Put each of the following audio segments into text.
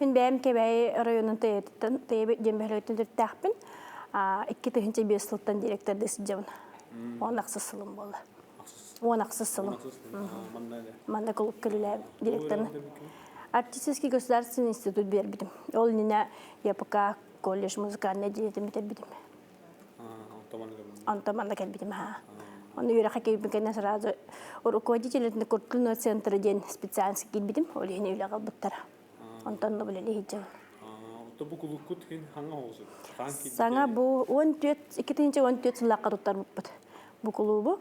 Мин бэйэм Кэбээйи оройуонун Тыйатыттан, Тыйа диэн бөһүөлэгиттэн төрүттээхпин. 2005 сылтан директордыы сылдьабын. 16 сылым буолла. 16 сылым. Манна клубка үлэлээбит директорын. Артистический государственный институт биэрбитим. Ол иннинэ ЯПК колледж музыкальнай дьиэтин бүтэрбитим. Онтон манна кэлбитим аха. Оны үөрэххэ киирбин кэннэ сразу руководитель культурного центра диэн специальность киирбитим. Ол иһин үлэҕэ ылбыттара. Онтон үлэлии сылдьабын. Ото бу кулуккут хин хаҥа оҕусу? Саҥа бу 14 2014 сыллаахха туттарбыппыт бу кулуубу.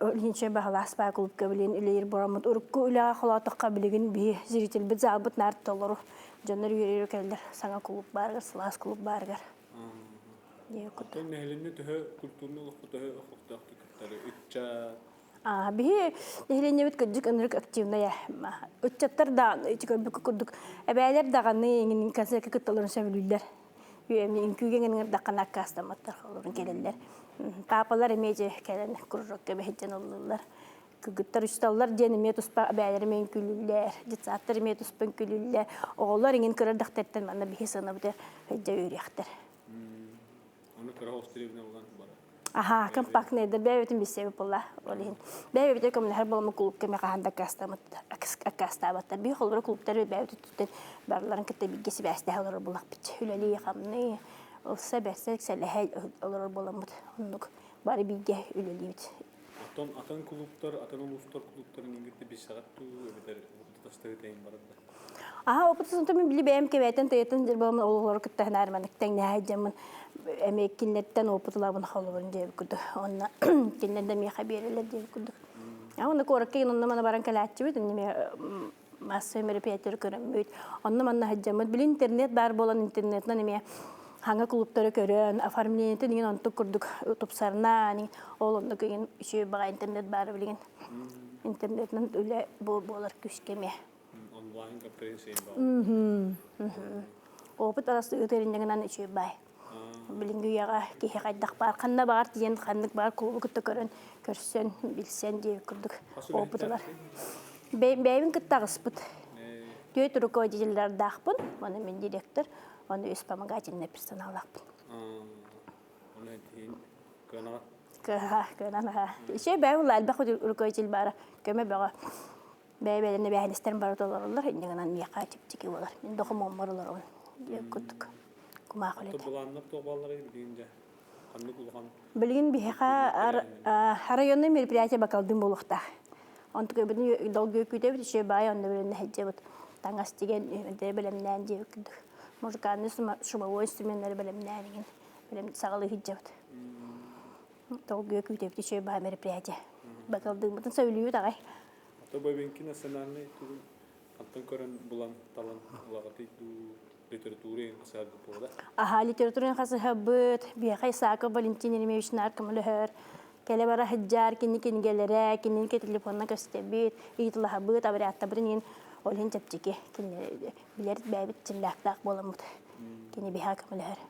Илинче баһылаас баа кулуупка билин үлэлиир бороммут. Урукку үлэҕэ холоотоххо билигин биһи зрительбит залбыт наар толору. Дьоннор үөрэ-үөрэ кэлэллэр. Саҥа кулууп баарыгар, сылаас кулууп баарыгар. Оттон нэһилиэнньэ төһө культурный олоххо төһө охохтоохтук кыттары ыччат Биһи нэһилиэнньэбит кырдьык ынырык активная. Ыччаттар да ити көрбүккэ курдук эбээлэр даҕаны иҥин концертка кытталларын сөбүлүүллэр. Үҥкүүгэ ыҥырдаххына аккаастамматтар олорун кэлэллэр. Паапалар эмиэ дьэ кэлэн кружокка бэһирдьэн ыллыыллар. Кыргыттар учууталлар диэн эмиэ туспа эбээлэр эмиэ үҥкүүлүүллэр, детсадтар эмиэ туспа үҥкүүлүүллэр. Оҕолор иҥин кыра эрдэхтэриттэн манна биһи сыанабыты илдьэ үөрүйэхтэр. Аны кыра остребина булан барар. Аха, компактныйдар бэйэбитин билсэбит буолла. Ол иһин бэйэбитин көмөлөһөр буоламмыт кулуупка эмиэ хаһан да аккаастаабаттар. Биир холобура кулууптар бэйэбит өттүттэн барыларын кытта бииргэ сибээстэһэ олорор буоллахпыт. Үлэлии-хамныы, ылса бэрсэ сэлэһэ олорор буоламмыт. Оннук бары бииргэ үлэлиибит. Оттон атын кулууптар, атын улуустар кулууптарын иҥгирти билсэҕит дуу, эбэтэр тастары тэйин барар да? Аха, опытын мен били бэйэм кэбээтэн тыйатын дьарбамын олоҕор кытта ханаарманык тэҥнэһэ дьаммын эмиэ кинилэртэн опыт ылабын холобурун диэбит курдук. Онно кинилэр да миэхэ биэрэллэр диэбит курдук. А онно куоракка онно мана баран кэлээччибит, эмиэ массовый мероприятиелары көрөммүт. Онно манна сылдьаммыт. Били интернет баар буолан интернетинэн эмиэ хаҥа клубтары көрөн, оформлениетин иҥин онтук курдук тупсарна, ол оннук иҥин үчүгэй баҕа интернет баара билигин. Интернетинэн үлэ буолар күүскэ эмиэ. Онлайн конференция баар. Опыт арастыгытыринньэгинэн үчүгэй баай. Билиҥҥи үйэҕэ киһи хайдах баар, ханна баар тиийэн ханнык баар клубу кытта көрөн, көрсөн, билсэн диэбит курдук опыт ылар. Бэйэбин кытта аҕыспыт. Түөрт руководителлардаахпын, уонна мин директор, уонна үс вспомогательный персоналлаахпын. Оны этиин кыанаҕа. Кыанан аха. Үчүгэй бэйэм улаа элбэх руководитель баара, көмө бөҕө. Бэйэ-бэйэлэрин эбээһинэстэрин бары толороллор, инньэ гынан миэхэ чэпчэки буолар. Мин докумуоммар олоробун диэн курдук кумаах үлэтэ. Былааннар туох баалларый билигин дьэ? Ханнык улахан Билигин биһиэхэ районный мероприятие бакалдыын буолуохтаах. Онтукайбытын долгуйа күүтэбит, еще баай онно билэннэ сылдьабыт. Таҥас тигэн, бэлэмнээн диэбит курдук. Музыкальный шумовой инструменнары бэлэмнээн игин бэлэм саҕалыы сылдьабыт. Долгуйа күүтэбит үчүгэй баай мероприятие. Бакалдыыммытын сөбүлүүбүт аҕай. Ото Бабинки национальный тугун хантан көрөн булан талан ылаҕытый дуу литература ең хасыһаргы буола? Аха, литература хасыһабыт, биэхэ Исаков Валентин Еремеевич наар көмөлөһөр. Кэлэ бара сылдьар, кини кинигэлэрэ, кинини телефонна көстөбүт, ыйытылаһабыт, абыряттабытын иһин ол иһин чэпчэки. Кини билэр бэйэбит земляктаах буоламмыт. Кини биһиэхэ көмөлөһөр.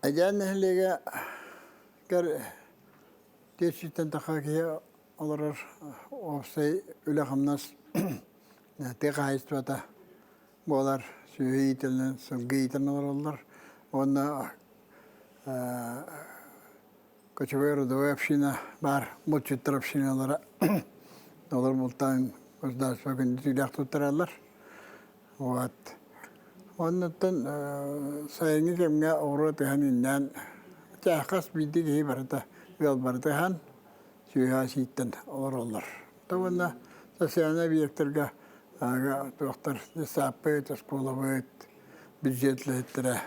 Эдьээн нэһилиэгэр 400-тэн тахса киһи олорор уопсай үлэ-хамнас тыа хаһаайыстыбата буолар. Сүөһү иитэллэн, сылгы иитэн олороллор. Уонна кочевой родовой община баар, булчуттар общиналара. Олор бултаан государство күндү туттараллар. Вот. Оннуттан сайыҥҥы кэмҥэ оҕуруот ыһан иннээн хас биирдии киһи барыта ыал барыта ыһан сүөһү сииттэн олороллор. Уонна социальнай объектарга туохтар сааппыт, оскуолабыт, бюджет үлэһиттэрэ.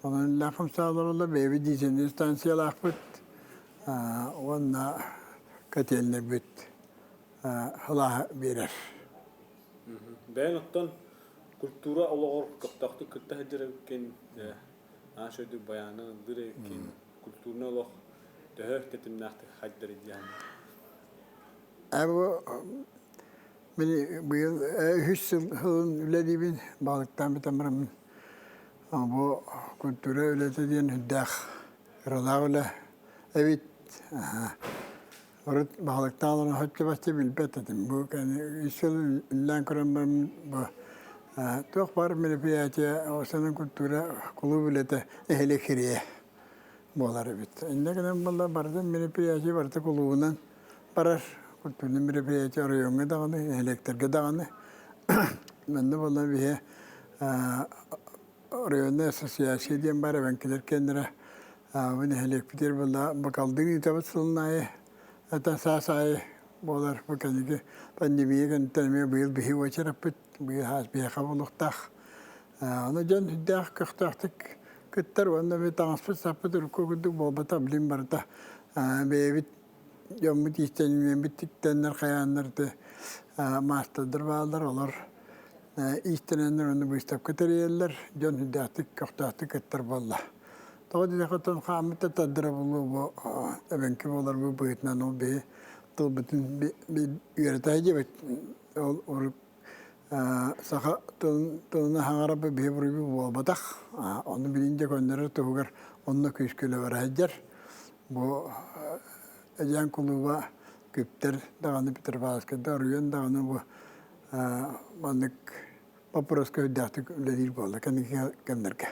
Онон иллээх хамсаалар бэйэбит дизельнэй станциялаахпыт уонна котельнайбыт сылааһы биэрэр. Бэйэҥ оттон культура олоҕор көхтөөхтүк кытта сылдьар эбиккин, аан дойду байаанын ыллыыр эбиккин, культурнай олох төһө тэтимнээхтик хайдарый диэн. Бу мин быйыл үһүс сылын үлэлиибин, балыктаан бүтэн бараммын. Бу культура үлэтэ диэн үрдээх ыралаах үлэ эбит. Урут баһылыктаах олорон соччо-бачча билбэт этим. Бу кэнни үс сыл үлэлээн көрөн баран бу туох баар мероприятие осанан культура кулууп үлэтэ эһили кириэ буолар эбит. Иннэ гынан буолла барытын мероприятие барыта кулуубунан барар. Культурный мероприятие оройуоҥҥа даҕаны, нэһилиэктэргэ даҕаны. Манна буолла биһи районная ассоциация диэн баар эбэҥкилэр киэннэрэ бу нэһилиэкпитигэр буолла бакалдыын ыытабыт сылын аайы это саас аайы буолар бу кэнники пандемия кэнниттэн эмиэ быйыл биһи уочараппыт быйыл хаас биһиэхэ буолуохтаах ону дьон сүрдээх көхтөөхтүк кыттар уонна би таҥаспыт саппыт урукку курдук буолбата билин барыта бэйэбит дьоммут иистэнньэҥмит тиктэннэр хайааннар маастардар бааллар олор иистэнэннэр уонна быыстапка тэрийэллэр, дьон сүрдээхтик көхтөөхтүк кыттар буолла. Тоҕо диэтэххэ оттон хааммыт да тардара буолуо бу эбэҥки буолар бу быһыытынан ол биһи тылбытын үөрэтэ диэбит ол урут саха тылын тылына хаҥарабы биһи буруйбут буолбатах ону билин дьэ көннөрөр туһугар онно күүскэ үлэ сылдьар бу Эдьээн кулууба Күптэр даҕаны Петропавловскайда оруйуон даҕаны бу маннык боппуруоска үрдээхтик үлэлиир буолла кэнники кэмнэргэ.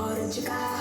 Orange.